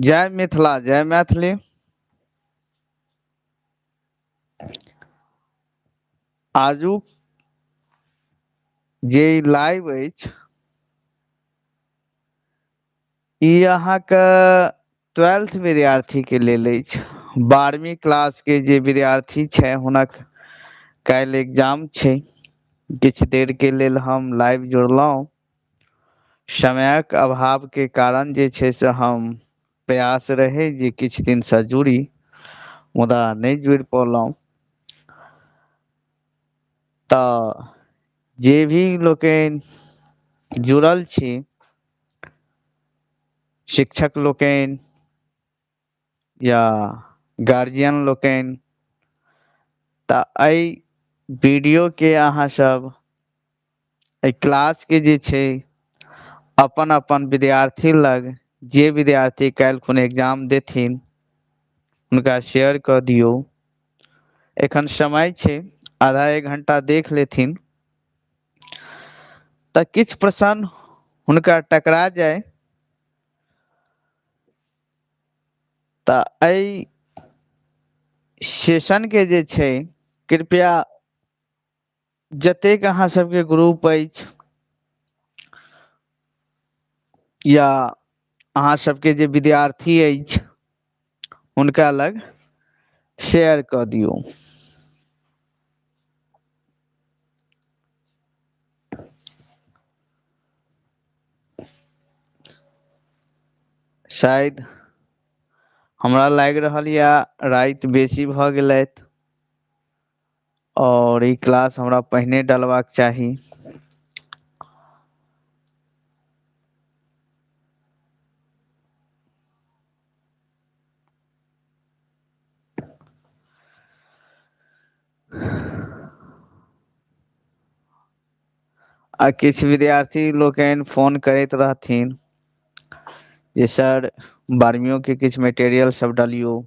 जय मिथिला जय मैथिली। आजुक जे ई लाइव अछि ई अहाँके 12th विद्यार्थी के लेल अछि। 12वीं क्लास के जे विद्यार्थी छै हुनक काल्हि एग्जाम छै। किछु देर के लेल हम लाइव जुड़लहुँ। समयक अभाव के कारण जे छै से हम प्रयास रहै जे किछु दिनसँ जुड़ी, मुदा नहि जुड़ि पौलहुँ। तऽ जे भी लोकनि जुड़ल छी, शिक्षक लोकनि या गार्जियन लोकनि, तऽ एहि वीडियो के अहाँ सब एहि क्लास के जे छै अपन अपन विद्यार्थी लग, जे विद्यार्थी काल्हि खुन एग्जाम देथिन हुनका शेयर कऽ दियौ। एखन समय छै, आधा एक घंटा देख लेथिन तऽ किछु प्रश्न हुनका टकरा जाय तऽ एहि सेशन के जे छै कृपया जतेक अहाँ सबके ग्रुप अछि या अहाँ सबके जे विद्यार्थी अछि हुनका लग शेयर कऽ दियौ। शायद हमरा लागि रहल यऽ राति बेसी भऽ गेलथि और ई क्लास हमरा पहिने डालबाक चाही। आ किछु विद्यार्थी लोकनि फोन करैत रहथिन जे सर 12वीं के किछु मटेरियल सब डालियौ।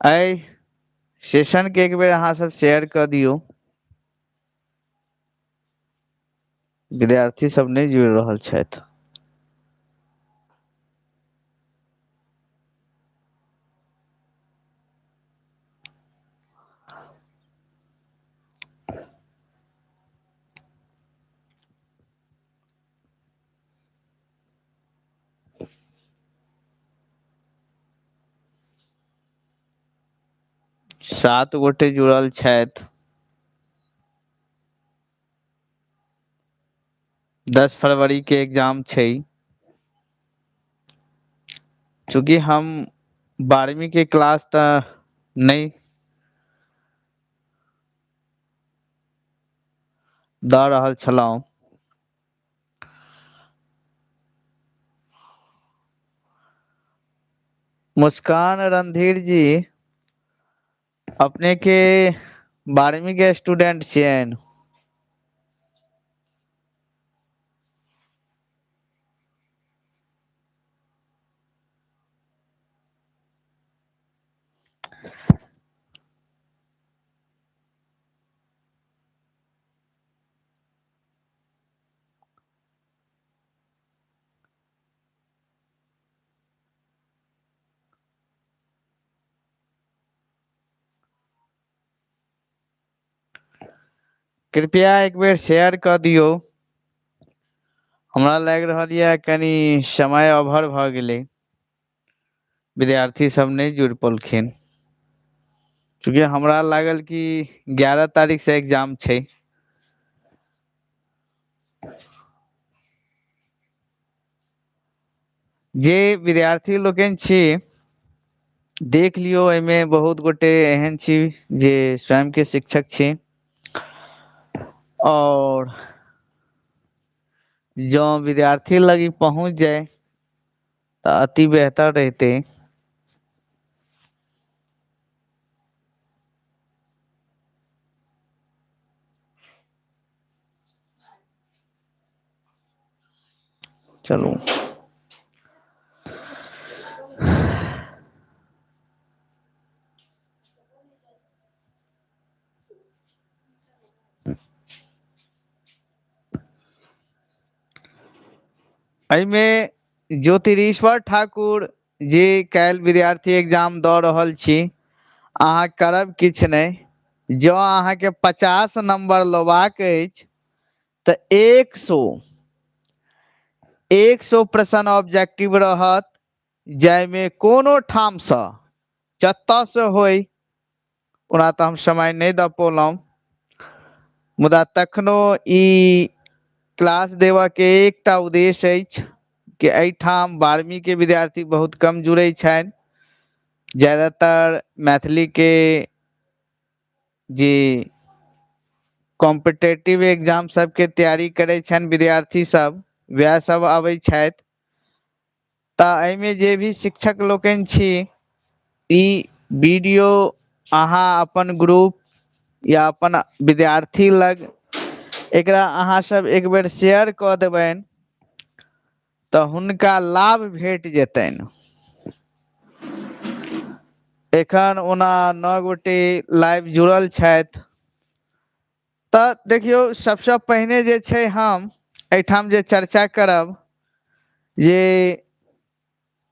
एहि सेशन के एक बेर अहाँ सब शेयर कऽ दियौ। विद्यार्थी सब नहि जुड़ि रहल छथि। 7 गोटे जुड़ल छथि। 10 फरवरी के एग्जाम छै। चूँकि हम 12वीं के क्लास तऽ नहि दऽ रहल छलहुँ, मुस्कान रणधीर जी अपने के 12वीं के स्टूडेंट छियनि? कृपया एक बेर शेयर कऽ दियौ। हमरा लागि रहल यऽ कनि समय ओवर भऽ गेलै, विद्यार्थी सब नहि जुड़ि पौलखिन। चूँकि हमरा लागल कि 11 तारीख से एग्जाम छै। जे विद्यार्थी लोकनि छी देख लियौ, एहिमे बहुत गोटे एहन छी जे स्वयं के शिक्षक छी और जँ विद्यार्थी लग पहुँच जाय तऽ अति बेहतर रहितै। चलू। एहिमे ज्योतिरीश्वर ठाकुर जे काल्हि विद्यार्थी एग्जाम दऽ रहल छी, अहाँ करब किछु नहि। जँ अहाँके 50 नम्बर लेबाक अछि तऽ 100 प्रश्न ऑब्जेक्टिव रहत, जाहिमे कोनो ठामसँ जतयसँ होइ, ओना तऽ हम समय नहि दऽ पौलहुँ, मुदा तखनो ई क्लास देबऽके एकटा उद्देश्य अछि कि एहिठाम 12वींके विद्यार्थी बहुत कम जुड़ै छनि। ज्यादातर मैथिलीके जे कॉम्पिटेटिव एग्जाम सबके तैयारी करै छनि विद्यार्थी सब, वएह सब अबै छथि। तऽ एहिमे जे भी शिक्षक लोकनि छी, ई वीडियो अहाँ अपन ग्रुप या अपन विद्यार्थी लग एकरा अहाँ सब एक बेर शेयर कऽ देबनि तऽ हुनका लाभ भेट जेतनि। एखन ओना 9 गोटे लाइव जुड़ल छथि। तऽ देखियौ, सबसँ पहिने जे छै हम एहिठाम जे चर्चा करब जे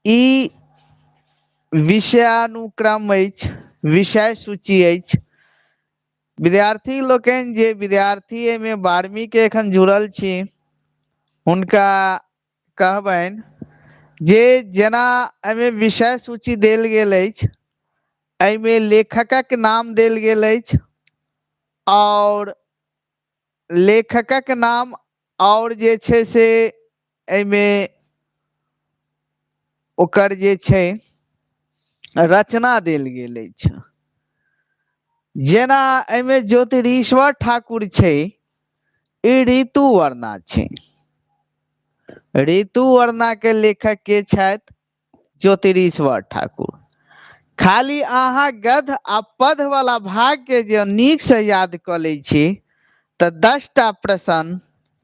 ई विषयानुक्रम अछि, विषय सूची अछि। विद्यार्थी लोकनि जे विद्यार्थी एहिमे 12वीं के एखन जुड़ल छी, हुनका कहबनि जे जेना एहिमे विषय सूची देल गेल अछि, एहिमे लेखकक नाम देल गेल अछि और लेखकक नाम और जे छै से एहिमे ओकर जे छै रचना देल गेल अछि। जेना एहिमे ज्योतिरीश्वर ठाकुर छै, ई ऋतु वर्णा छै। ऋतु वर्णा के लेखक के छथि? ज्योतिरीश्वर ठाकुर। खाली अहाँ गद्य आ पद वाला भाग के जे नीक से याद कऽ लै छी तऽ 10टा प्रश्न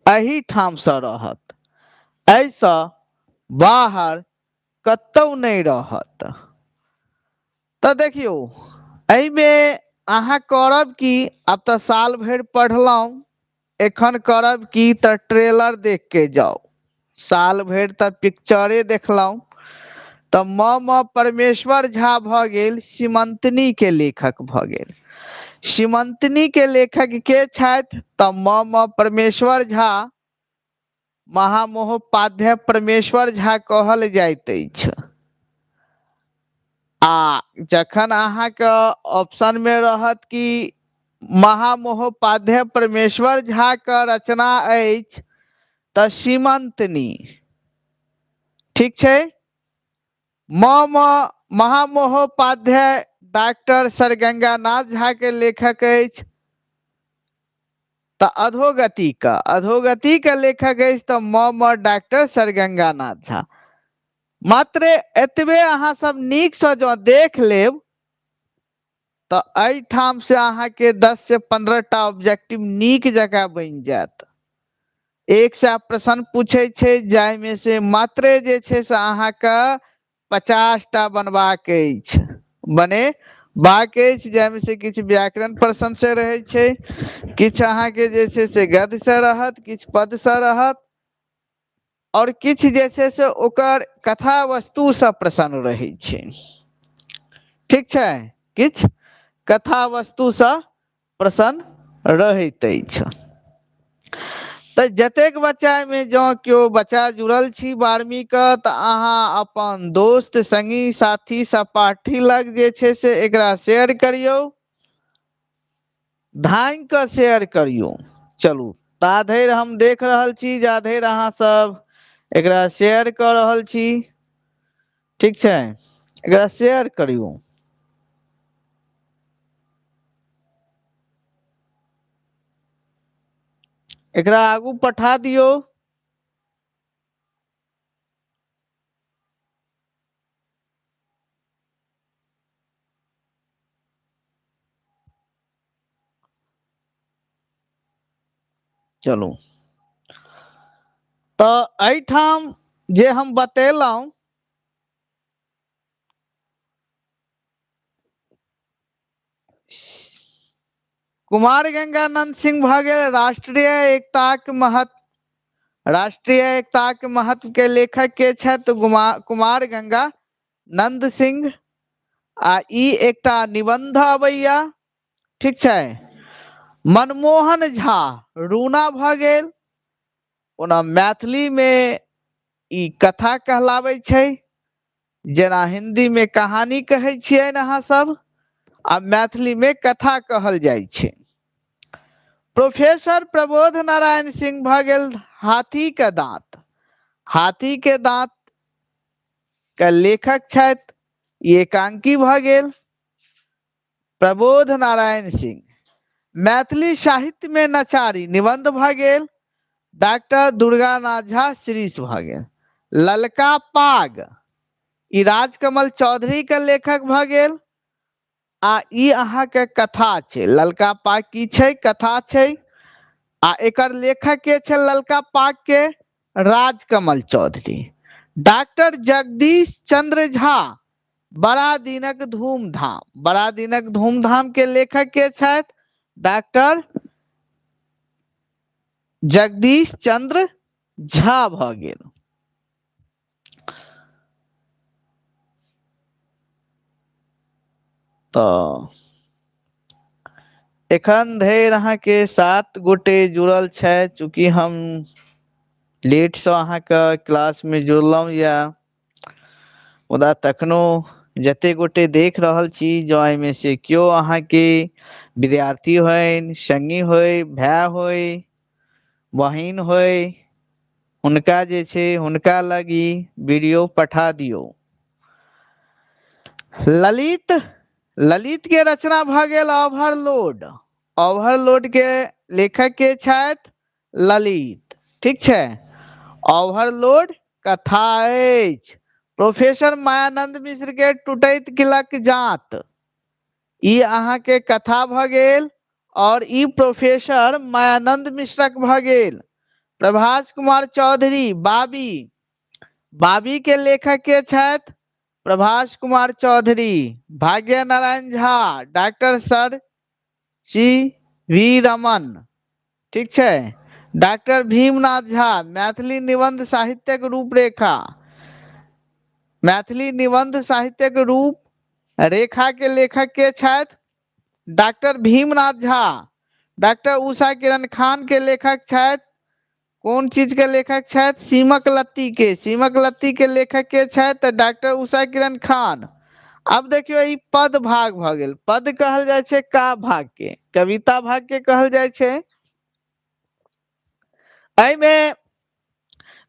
एहि ठामसँ रहत, एहिसँ बाहर कतौ नहि रहत। तऽ देखियौ, एहिमे अहाँ करब की, आब तऽ साल भरि पढ़लहुँ, एखन करब की तऽ ट्रेलर देख के जाउ। साल भरि तऽ पिक्चरे देखलहुँ। तऽ म म परमेश्वर झा भऽ गेल सीमंतनी के लेखक भऽ गेल। सीमंतनी के लेखक के छथि? तऽ म म परमेश्वर झा, महामहोपाध्याय परमेश्वर झा कहल जाइत अछि। आ जखन अहाँके ऑप्शन मे रहत कि महामहोपाध्याय परमेश्वर झा के रचना अछि तऽ सीमंतनी, ठीक छै। म म महामहोपाध्याय डॉक्टर सर गंगानाथ झा के लेखक अछि तऽ अधोगति के, अधोगति के लेखक अछि तऽ म म डॉक्टर सर गंगानाथ झा। मात्र एतबे अहाँ सब नीक से जँ देख लेब तऽ एहिठाम से अहाँके 10 से 15टा ऑब्जेक्टिव नीक जकाँ बनि जायत। 100 प्रश्न पूछै छै, जाहिमे से मात्र जे छै से अहाँके 50टा बनबाक अछि, बनेबाक अछि, जाहिमे से किछु व्याकरण प्रश्न से रहै छै, किछु अहाँके जे छै से गद्य से रहत, किछु पद से रहत, और किछु जे छै से ओकर कथा वस्तु से प्रश्न रहै छै। ठीक छै, किछु कथा वस्तु से प्रश्न रहैत अछि। तऽ जतेक बच्चा एहिमे जँ केओ बच्चा जुड़ल छी 12वीं के, तऽ अहाँ अपन दोस्त संगी साथी सहपाठी लग जे छै से एकरा शेयर करियौ, धांगि कऽ शेयर करियौ। चलू, ता धरि हम देख रहल छी जा धरि अहाँ सब एकरा शेयर कऽ रहल छी। ठीक छै, एकरा शेयर करियौ। एकरा आगू पठा दियौ। चलू, तऽ एहिठाम जे हम बतेलहुँ कुमार गंगानंद सिंह भऽ गेल राष्ट्रीय एकताक महत्व, राष्ट्रीय एकताक महत्व के लेखक के छथि? कुमार गंगा नंद सिंह। आ ई एकटा निबंध अबैया। ठीक छै। मनमोहन झा रूना भऽ गेल। ओना मैथिलीमे ई कथा कहलाबै छै, जेना हिन्दीमे कहानी कहै छियनि अहाँ सब, आ मैथिलीमे कथा कहल जाइ छै। प्रोफेसर प्रबोध नारायण सिंह भऽ गेल हाथी के दाँत। हाथी के दाँत के लेखक छथि, ई एकांकी भऽ गेल प्रबोध नारायण सिंह। मैथिली साहित्य में नचारी निबंध भऽ गेल डॉक्टर दुर्गानाथ झा श्रीश भऽ गेल। ललका पाग ई राजकमल चौधरी के लेखक भऽ गेल आ ई अहाँके कथा छै। ललका पाग की छै? कथा छै। आ एकर लेखक के छै ललका पाग के? राजकमल चौधरी। डॉक्टर जगदीश चंद्र झा बड़ा दिनक धूमधाम। बड़ा दिनक धूमधाम के लेखक के छथि? डॉक्टर जगदीश चंद्र झा भऽ गेल। तऽ एखन धरि अहाँके 7 गोटे जुड़ल छथि। चूँकि हम लेटसँ अहाँके क्लासमे जुड़लहुँ यए, मुदा तखनो जते गोटे देख रहल छी, जँ एहिमे से केओ अहाँके विद्यार्थी होइन, संगी होइ, भाय होइ, बहिन होइ, हुनका जे छै हुनका लग ई वीडियो पठा दियौ। ललित, ललित के रचना भऽ गेल ओवरलोड। ओवरलोड के लेखक के छथि? ललित। ठीक छै। ओवरलोड कथा अछि। प्रोफेसर मायानंद मिश्र के टूटैत किलक जात, ई अहाँके कथा भऽ गेल और ई प्रोफेसर मायानंद मिश्रक भऽ गेल। प्रभास कुमार चौधरी बाबी, बाबी के लेखक के छथि? Prabhas Kumar Chaudhary. Bhagya Narayan Jha, doctor sir C V Raman. ठीक छै। डॉक्टर भीमनाथ झा मैथिली निबंध साहित्यक रूपरेखा। मैथिली निबंध साहित्यक रूप रेखा के लेखक के छथि? डॉक्टर भीमनाथ झा। डॉक्टर उषा किरण खान के लेखक छथि? कोन चीज के लेखक छथि? सीमक लत्ती के। सीमक लत्ती के लेखक के छथि? तऽ डॉक्टर उषा किरण खान। आब देखियौ ई पद भाग भऽ गेल। पद कहल जाइ छै का भाग के, कविता भाग के कहल जाइ छै। एहिमे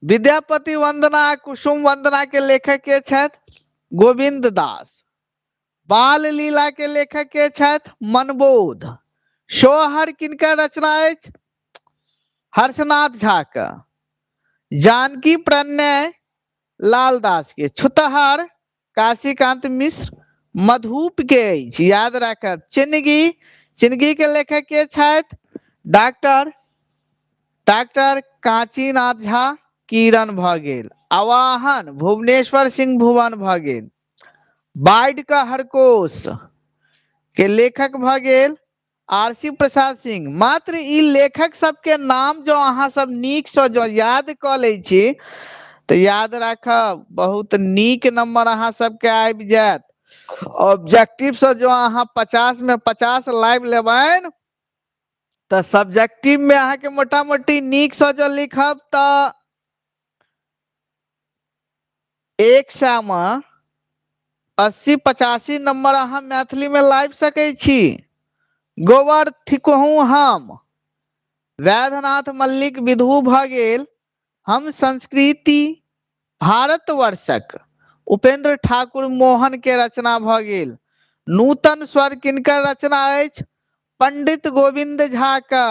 विद्यापति वंदना, कुसुम वंदना के लेखक के छथि? गोविंद दास। बाल लीला के लेखक के छथि? मनबोध। सोहर किनकर रचना अछि? हर्षनाथ झा के। जानकी प्रणय लालदास के। छुतहर काशीकांत मिश्र मधुप के अछि, याद राखब। चिन्गी, चिन्गी के लेखक के छथि? डॉक्टर डॉक्टर कांचीनाथ झा किरण भऽ गेल। आवाहन भुवनेश्वर सिंह भुवन भऽ गेल। बाढ़ि का हरकोश के लेखक भऽ गेल आरसी प्रसाद सिंह। मात्र ई लेखक सबके नाम जो अहाँ सब नीकसँ जो याद कऽ लै छी तऽ याद राखब बहुत नीक नंबर अहाँ सबके आबि जायत। ऑब्जेक्टिव से जो अहाँ 50 में 50 लाइव लेबनि तऽ सब्जेक्टिव में अहाँके मोटा मोटी नीकसँ जो लिखब तऽ 100 में 80-85 नंबर अहाँ मैथिली में लाबि सकै छी। गोबर थिकहूँ हम, वैद्यनाथ मल्लिक विधु भऽ गेल। हम संस्कृति भारतवर्षक उपेंद्र ठाकुर मोहन के रचना भऽ गेल। नूतन स्वर किनकर रचना अछि? पंडित गोविंद झा का।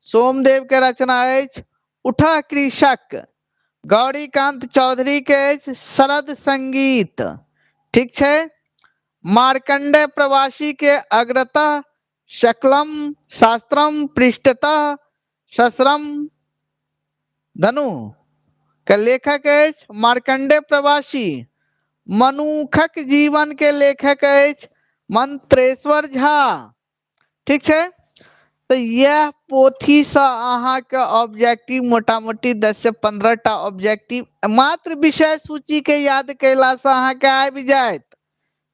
सोमदेव के रचना अछि उठह कृषक। गौरीकांत चौधरी के अछि शरद संगीत। ठीक छै। मार्कंडेय प्रवासी के अग्रतः शकलम शास्त्रम पृष्ठतः सश्रम धनु के लेखक अछि मार्कंडेय प्रवासी। मनुखक जीवन के लेखक अछि मंत्रेश्वर झा। ठीक छै। तऽ इएह पोथीसँ अहाँके ऑब्जेक्टिव मोटा मोटी 10 से 15 टा ऑब्जेक्टिव मात्र विषय सूचीके याद कयलासँ अहाँके आबि जायत।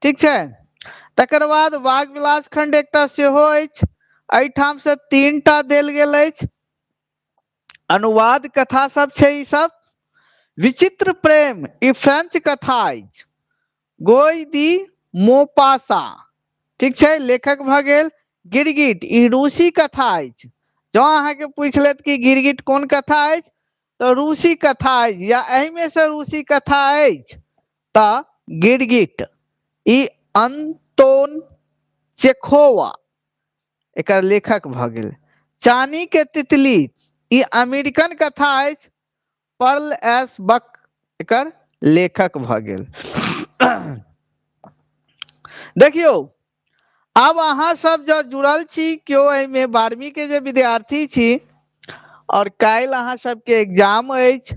ठीक छै। तकर बाद वाग्विलास खंड एकटा सेहो अछि, एहिठाम से 3 टा देल गेल अछि। अनुवाद कथा सब छै ई सब। विचित्र प्रेम ई फ्रेंच कथा अछि, गोई दी मोपासा। ठीक छै, लेखक भऽ गेल। गिरगिट ई रूसी कथा अछि। जँ अहाँके पूछि लेत कि गिरगिट कोन कथा अछि, तऽ रूसी कथा अछि या एहिमे से रूसी कथा अछि, तऽ गिरगिट ई अंतोन चेखोवा एकर लेखक भऽ गेल। चानी के तितली ई अमेरिकन कथा अछि, पर्ल एस बक एकर लेखक भऽ गेल। देखियौ, आब अहाँ सब जँ जुड़ल छी केओ एहिमे 12वीं के जे विद्यार्थी छी और काल्हि अहाँ सबके एग्जाम अछि,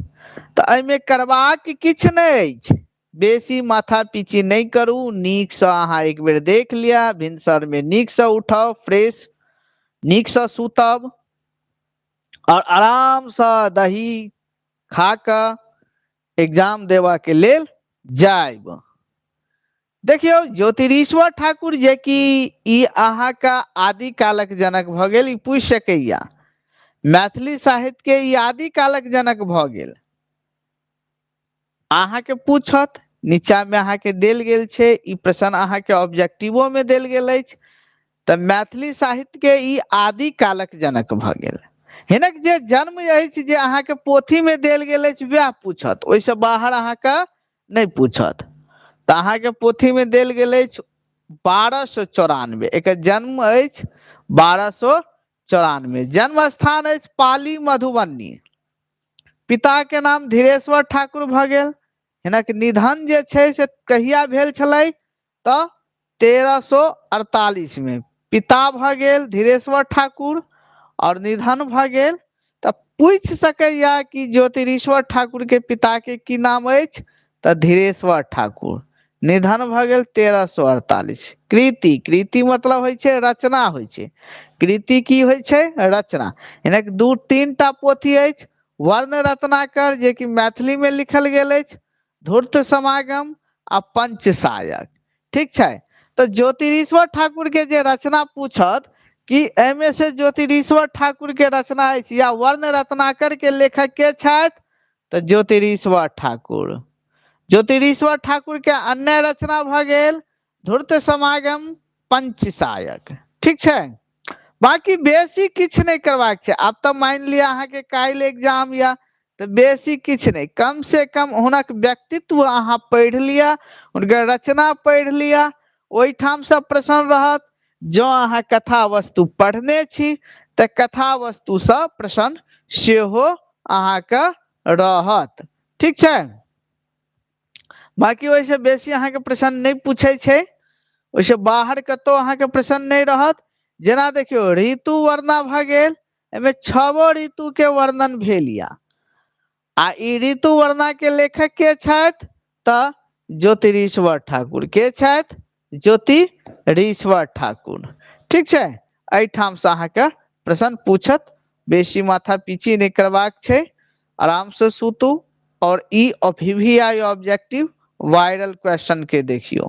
तऽ एहिमे करबाक किछु नहि अछि, बेसी माथा पीची नहि करू, नीकसँ अहाँ एक बेर देख लिअ, भिनसरमे नीकसँ उठब, फ्रेश नीकसँ सुतब और आरामसँ दही खा कऽ एग्जाम देबाके लेल जायब। देखियौ, ज्योतिरीश्वर ठाकुर जे कि ई अहाँके आदिकालक जनक भऽ गेल, ई पूछि सकैया, मैथिली साहित्य के ई आदिकालक जनक भऽ गेल। अहाँके पूछत, नीचा में अहाँके देल गेल छै, ई प्रश्न अहाँके ऑब्जेक्टिवो में देल गेल अछि, तऽ मैथिली साहित्य के ई आदिकालक जनक भऽ गेल। हिनक जे जन्म अछि जे अहाँके पोथी में देल गेल अछि वएह पूछत, ओहिसँ बाहर अहाँके नहि पूछत। तऽ अहाँके पोथी में देल गेल अछि 1294, एकर जन्म अछि 1294, जन्म स्थान अछि पाली मधुबनी, पिता के नाम धीरेश्वर ठाकुर भऽ गेल। हिनक निधन जे छै से कहिया भेल छलै, तऽ 1348 में। पिता भऽ गेल धीरेश्वर ठाकुर और निधन भऽ गेल। तऽ पूछि सकैया कि ज्योतिरीश्वर ठाकुर के पिता के की नाम अछि, तऽ धीरेश्वर ठाकुर। निधन भऽ गेल 1348। कृति, कृति मतलब होइ छै रचना होइ छै, कृति की होइ छै, रचना। हिनक 2-3 टा पोथी अछि, वर्ण रत्नाकर जे कि मैथिली में लिखल गेल अछि, धूर्त समागम आ पंचसायक। ठीक छै, तऽ ज्योतिरीश्वर ठाकुर के जे रचना पूछत कि एहिमे से ज्योतिरीश्वर ठाकुर के रचना अछि या वर्ण रत्नाकर के लेखक के छथि, तऽ ज्योतिरीश्वर ठाकुर। ज्योतिरीश्वर ठाकुर के अन्य रचना भऽ गेल धूर्त समागम, पंचसायक। ठीक छै, बाकी बेसी किछु नहि करबाक छै। आब तऽ मानि लिअ अहाँके काल्हि एग्जाम या, तऽ बेसी किछु नहि, कम से कम हुनक व्यक्तित्व अहाँ पढ़ि लिअ, हुनकर रचना पढ़ि लिअ, ओहिठामसँ प्रश्न रहत। जँ अहाँ कथा वस्तु पढ़ने छी तऽ कथा वस्तुसँ प्रश्न सेहो अहाँके रहत। ठीक छै, बाकी ओहिसँ बेसी अहाँके प्रश्न नहि पूछै छै, ओहिसँ बाहर कतहु अहाँके प्रश्न नहि रहत। जेना देखियौ, ऋतु वर्णा भऽ गेल, एहिमे 6 ऋतु के वर्णन भेल या, आ ई ऋतु वर्णा के लेखक के छथि, तऽ ज्योतिरीश्वर ठाकुर। के छथि, ज्योतिरीश्वर ठाकुर। ठीक छै, एहिठामसँ अहाँके प्रश्न पूछत, बेसी माथा पीची नहि करबाक छै, आरामसँ सुतू। और ई V V I objective viral question के देखियौ,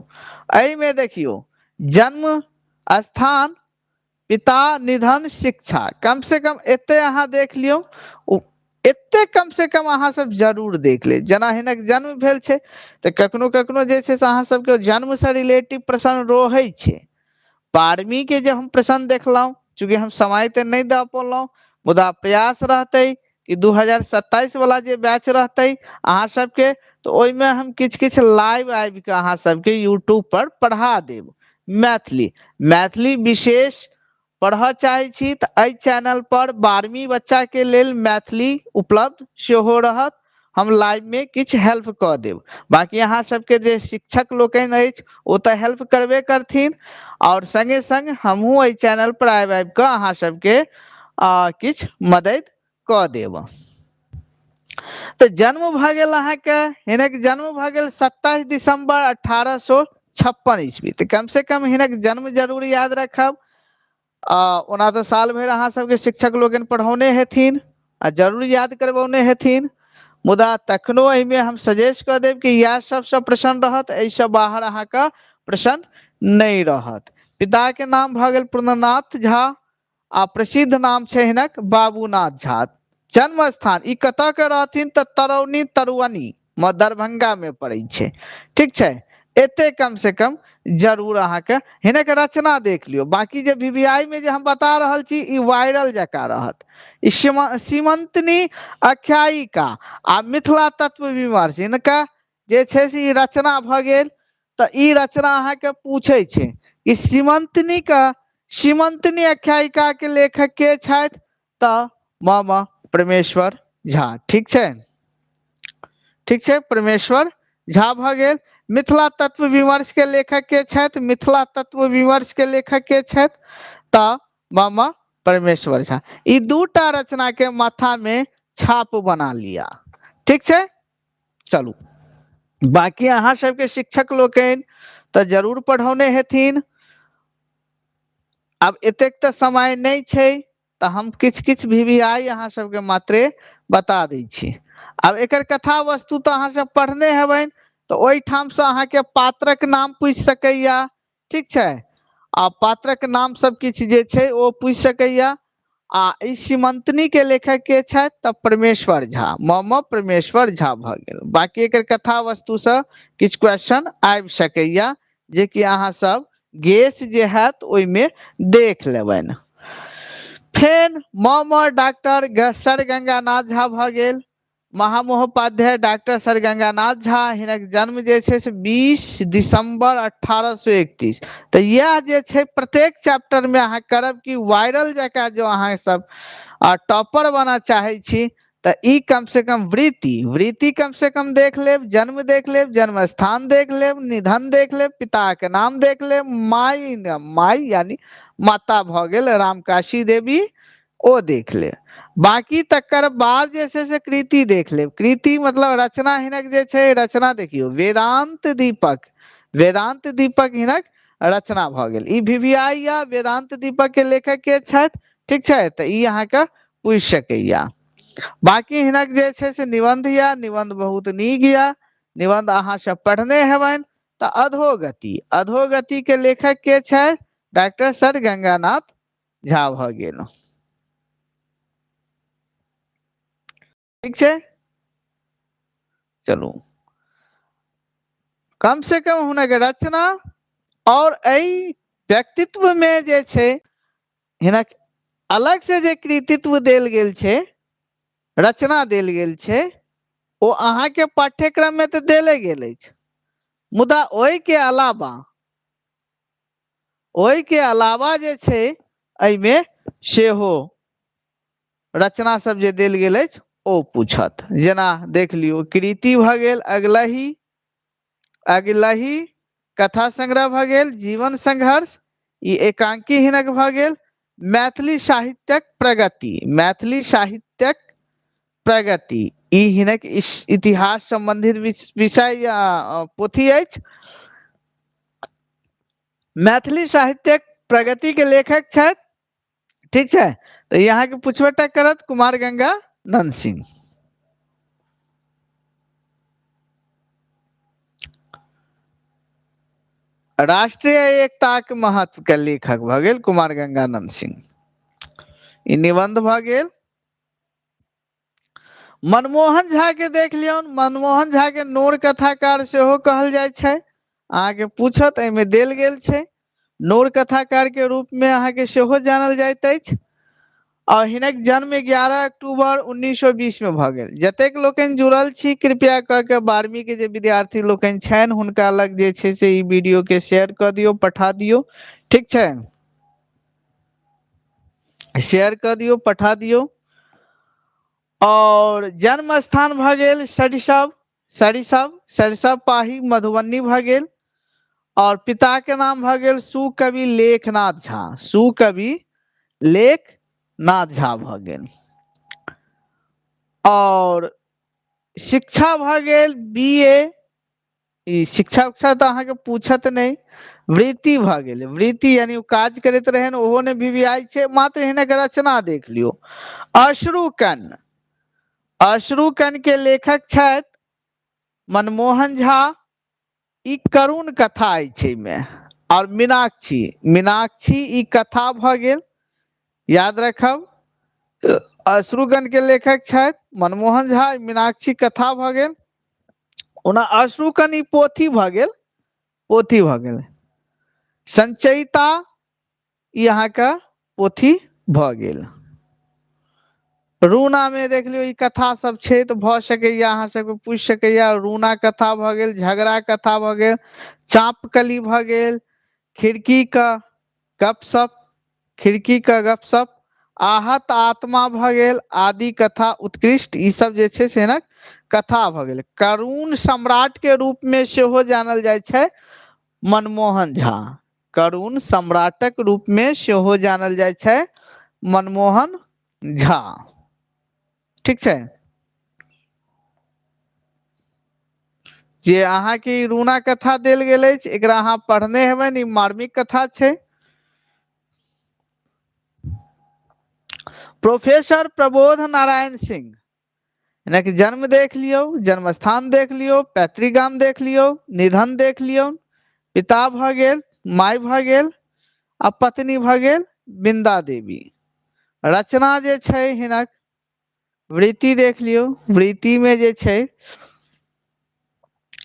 एहिमे देखियौ जन्म स्थान, पिता, निधन, शिक्षा, कम से कम एते अहाँ देख लियौ, एते कम से कम अहाँ सब जरूर देख लेब। जेना हिनक जन्म भेल छै तऽ कखनो कखनो जे छै से अहाँ सबके जन्मसँ रिलेटिव प्रश्न रहै छै। 12वीं के जे हम प्रश्न देखलहुँ, चूँकि हम समय तऽ नहि दऽ पौलहुँ, मुदा प्रयास रहतै कि 2027 वाला जे बैच रहतै अहाँ सबके, तऽ ओहिमे हम किछु किछु लाइव आबि कऽ अहाँ सबके यूट्यूब पर पढ़ा देब। मैथिली, मैथिली विशेष पढ़ऽ चाहै छी तऽ एहि चैनल पर 12वीं बच्चा के लेल मैथिली उपलब्ध सेहो रहत, हम लाइव में किछु हेल्प कऽ देब। बाकी अहाँ सबके जे शिक्षक लोकनि अछि ओ तऽ हेल्प करबे करथिन, और संगे संग हमहूँ एहि चैनल पर आबि आबि कऽ अहाँ सबके किछु मदद कऽ देब। तऽ जन्म भऽ गेल अहाँके, हिनक जन्म भऽ गेल 27 दिसंबर 1856 ईस्वी, तऽ कम से कम हिनक जन्म जरूर याद रखब। ओना तऽ साल भरि अहाँ सबके शिक्षक लोकनि पढ़ौने हेथिन आ जरूर याद करबौने हेथिन, मुदा तखनो एहिमे हम सजेस्ट कऽ देब कि इएह सबसँ प्रश्न रहत, एहिसँ बाहर अहाँके प्रश्न नहि रहत। पिता के नाम भऽ गेल पूर्णनाथ झा आ प्रसिद्ध नाम छै हिनक बाबूनाथ झा। जन्म स्थान ई कतऽ के रहथिन तऽ तरौनी तरुअनी दरभंगा में पड़ै छै। ठीक छै, एते कम से कम जरूर अहाँके हिनक रचना देख लियौ। बाकी जे VVI में जे हम बता रहल छी ई वायरल जकाँ रहत। ई सीमंतनी आख्यायिका आ मिथिला तत्व विमर्श हिनका जे छै से ई रचना भऽ गेल। तऽ ई रचना अहाँके पूछै छै कि सीमंतनी आख्यायिका के लेखक के छथि तऽ मामा परमेश्वर झा। ठीक छै, ठीक छै, परमेश्वर झा भऽ गेल। मिथिला तत्व विमर्श के लेखक के छथि? मिथिला तत्व विमर्श के लेखक के छथि तऽ मामा परमेश्वर झा। ई दूटा रचना के माथा में छाप बना लिया। ठीक छै, चलू बाकी अहाँ सबके शिक्षक लोकनि तऽ जरूर पढ़ौने हेथिन। आब एतेक तऽ समय नहि छै तऽ हम किछु किछु VVI अहाँ सबके मात्रे बता दै छी। आब एकर कथा वस्तु तऽ अहाँ सब पढ़ने हेबनि, तऽ ओहिठामसँ अहाँके पात्रक नाम पूछि सकैया। ठीक छै, आ पात्रक नाम सब किछु जे छै ओ पूछि सकैया। आ ई सीमंतनी के लेखक के छथि तऽ परमेश्वर झा, मामा परमेश्वर झा भऽ गेल। बाकी एकर कथा वस्तुसँ किछु क्वेश्चन आबि सकैया जेकि अहाँ सब गेस जे हैत ओहिमे देख लेबनि। फेर मामा डॉक्टर सर गंगानाथ झा भऽ गेल। महामहोपाध्याय डॉक्टर सर गंगानाथ झा, हिनक जन्म जे छै से 20 दिसंबर 1831। तऽ इएह जे छै प्रत्येक चैप्टर में अहाँ करब कि वायरल जकाँ जो अहाँ सब टॉपर बनऽ चाहै छी तऽ ई कम से कम वृत्ति कम से कम देख लेब, जन्म देख लेब, जन्म स्थान देख लेब, निधन देख लेब, पिता के नाम देख लेब, माई माई यानी माता भऽ गेल रामकाशी देवी ओ देख लेब। बाकी तकर बाद जे छै से कृति देख लेब। कृति मतलब रचना हिनक जे छै रचना देखियौ वेदांत दीपक, वेदांत दीपक हिनक रचना भऽ गेल। ई VVI या वेदांत दीपक के लेखक के छथि। ठीक छै, तऽ ई अहाँके पूछि सकैया। बाकी हिनक जे छै से निबंध या निबंध बहुत नीक या निबंध अहाँ सब पढ़ने हेबनि। तऽ अधोगति, अधोगति के लेखक के छै डॉक्टर सर गंगानाथ झा भऽ गेल। ठीक छै, चलू कम से कम हुनक रचना और एहि व्यक्तित्व में जे छै हिनक अलग से जे कृतित्व देल गेल छै, रचना देल गेल छै, ओ अहाँके पाठ्यक्रम में तऽ देले गेल अछि, मुदा ओहिके अलावा जे छै एहिमे सेहो रचना सब जे देल गेल अछि ओ पूछत। जेना देख लियौ कृति भऽ गेल अगलही, अगलही कथा संग्रह भऽ गेल, जीवन संघर्ष ई एकांकी हिनक भऽ गेल, मैथिली साहित्यक प्रगति, मैथिली साहित्यक प्रगति ई हिनक इतिहास संबंधित विषय या पोथी अछि। मैथिली साहित्यक प्रगति के लेखक छथि। ठीक छै, तऽ ई अहाँके पुछबे टा करत कुमार गंगानंद सिंह। राष्ट्रीय एकताक महत्व के लेखक भऽ गेल कुमार गंगानंद सिंह। ई निबंध भऽ गेल। मनमोहन झा के देख लियौन, मनमोहन झा के नोर कथाकार सेहो कहल जाइ छै। अहाँके पूछत, एहिमे देल गेल छै नोर कथाकार के रूप में अहाँके सेहो जानल जाइत अछि। और हिनक जन्म 11 अक्टूबर 1920 में भऽ गेल। जतेक लोकनि जुड़ल छी कृपया कऽ के 12वीं के जे विद्यार्थी लोकनि छनि हुनका लग जे छै से ई वीडियो के शेयर कऽ दियौ, पठा दियौ। ठीक छै, शेयर कऽ दियौ, पठा दियौ। और जन्म स्थान भऽ गेल सरिसब, सरिसब, सरिसब पाही मधुबनी भऽ गेल। और पिता के नाम भऽ गेल सुकवि लेखनाथ झा, सुकवि लेखनाथ झा भऽ गेल। और शिक्षा भऽ गेल बी ए, ई शिक्षा उक्षा तऽ अहाँके पूछत नहि। वृत्ति भऽ गेलै। वृत्ति यानी ओ काज करैत रहनि, ओहो ने वीवीआई छै, मात्र हिनक रचना देख लियौ। अश्रुकण, अश्रुकण के लेखक छथि मनमोहन झा। ई करुण कथा अछि एहिमे। आओर मीनाक्षी, मीनाक्षी ई कथा भऽ गेल, याद रखब। अश्रुगण के लेखक छथि मनमोहन झा, मीनाक्षी कथा भऽ गेल। ओना अश्रुकण ई पोथी भऽ गेल, पोथी भऽ गेल। संचयिता ई अहाँके पोथी भऽ गेल। रूना में देख लियौ ई कथा सब छै तऽ भऽ सकैया अहाँ सबके पूछि सकैया। रूना कथा भऽ गेल, झगड़ा कथा भऽ गेल, चाँपकली भऽ गेल, खिड़की का गपशप, खिड़की का गपशप, आहत आत्मा भऽ गेल, आदि कथा उत्कृष्ट, ई सब जे छै से हिनक कथा भऽ गेल। करुण सम्राट के रूप में सेहो जानल जाइ छै मनमोहन झा। करुण सम्राटक रूप में सेहो जानल जाइ छै मनमोहन झा। ठीक छै, जे अहाँके ई रूना कथा देल गेल अछि एकरा अहाँ पढ़ने हेबै, ई मार्मिक कथा छै। प्रोफेसर प्रबोध नारायण सिंह, हिनक जन्म देख लियौ, जन्म स्थान देख लियौ, पैतृक गाम देख लियौ, निधन देख लियौ, पिता भऽ गेल, माय भऽ गेल आ पत्नी भऽ गेल बिंदा देवी। रचना जे छै हिनक वृत्ति देख लियौ, वृत्ति में जे छै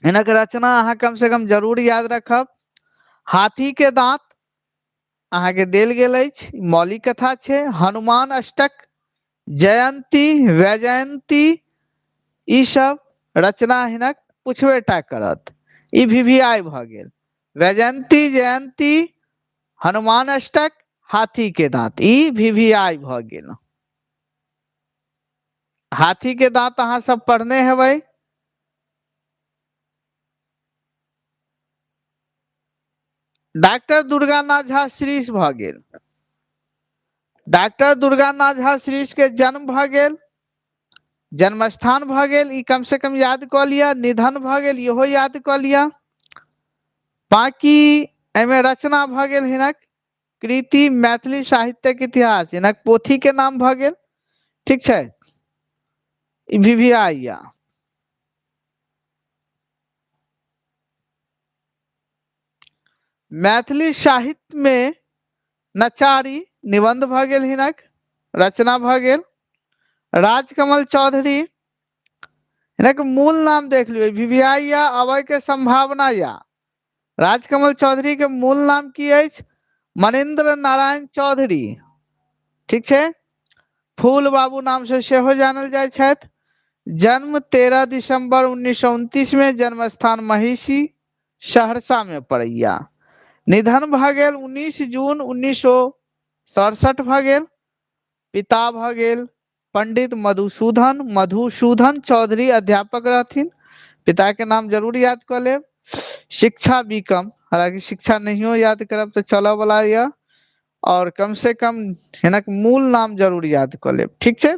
हिनक रचना अहाँ कम से कम जरूर याद रखब। हाथी के दांत अहाँके देल गेल अछि, मौलिक कथा छै। हनुमान अष्टक, जयंती, वैजयंती, ई सब रचना हिनक पुछबे टा करत। ई वीवीआई भऽ गेल। वैजयंती, जयंती, हनुमान अष्टक, हाथी के दांत, ई वीवीआई भऽ गेल। हाथी के दांत अहाँ सब पढ़ने हेबै। डॉक्टर दुर्गानाथ झा श्रीश भऽ गेल। डॉक्टर दुर्गानाथ झा श्रीश के जन्म भऽ गेल, जन्म स्थान भऽ गेल, ई कम से कम याद कऽ लिअ। निधन भऽ गेल, इहो याद कऽ लिअ। बाकी एहिमे रचना भऽ गेल हिनक कृति मैथिली साहित्यक इतिहास, हिनक पोथी के नाम भऽ गेल। ठीक छै, ई वीवीआई या। मैथिली साहित्य में नचारी निबंध भऽ गेल, हिनक रचना भऽ गेल। राजकमल चौधरी, हिनक मूल नाम देख लियौ, वीवीआई या अबै के संभावना या। राजकमल चौधरी के मूल नाम की अछि? मणिन्द्र नारायण चौधरी। ठीक छै, फूल बाबू नाम से सेहो जानल जाइ छथि। जन्म 13 दिसंबर 1929 में, जन्म स्थान महिषी सहरसा में पड़ैया। निधन भऽ गेल 19 जून 1967 भऽ गेल। पिता भऽ गेल पंडित मधुसूदन, मधुसूदन चौधरी अध्यापक रहथिन। पिता के नाम जरूर याद कऽ लेब। शिक्षा बी कम, हालांकि शिक्षा नहियो याद करब तऽ चलऽ वाला यऽ, और कम से कम हिनक मूल नाम जरूर याद कऽ लेब। ठीक छै,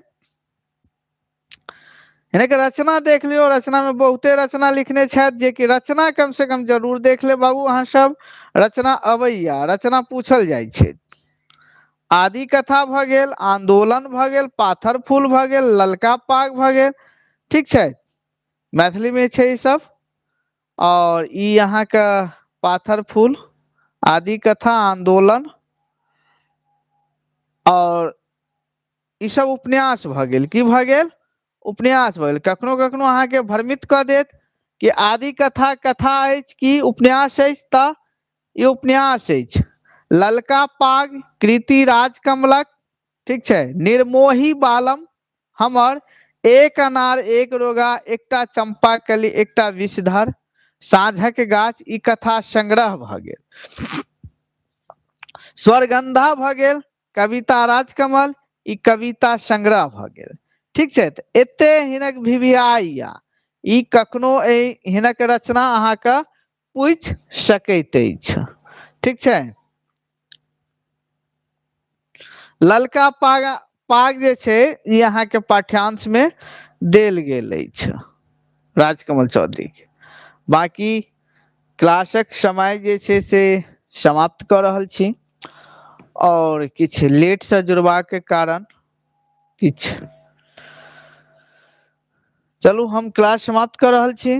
हिनक रचना देख लियौ। रचना में बहुते रचना लिखने छथि, जे कि रचना कम से कम जरूर देख लेब बाबू अहाँ सब। रचना अबैया, रचना पूछल जाइ छै। आदि कथा भऽ गेल, आंदोलन भऽ गेल, पाथर फूल भऽ गेल, ललका पाग भऽ गेल। ठीक छै, मैथिली में छै ई सब। और ई अहाँके पाथर फूल, आदि कथा, आंदोलन, और ई सब उपन्यास भऽ गेल। की भऽ गेल? उपन्यास भऽ गेल। कखनो कखनो अहाँके भ्रमित कऽ देत कि आदि कथा कथा अछि कि उपन्यास अछि, तऽ ई उपन्यास अछि। ललका पाग कृति राजकमलक। ठीक छै, निर्मोही बालम हमर, एक अनार एक रोगा, एकटा चंपा कली, एकटा विषधर, साँझक गाछ, ई कथा संग्रह भऽ गेल। स्वरगंधा भऽ गेल कविता राजकमल, ई कविता संग्रह भऽ गेल। ठीक छै, तऽ एते हिनक वीवीआई या ई कखनो एहि हिनक रचना अहाँके पूछि सकैत अछि। ठीक छै, ललका पाग पाग जे छै ई अहाँके पाठ्यांश में देल गेल अछि राजकमल चौधरी के। बाकी क्लासक समय जे छै से समाप्त कऽ रहल छी। आओर किछु लेटसँ जुड़बाक कारण किछु, चलू हम क्लास समाप्त कऽ रहल छी।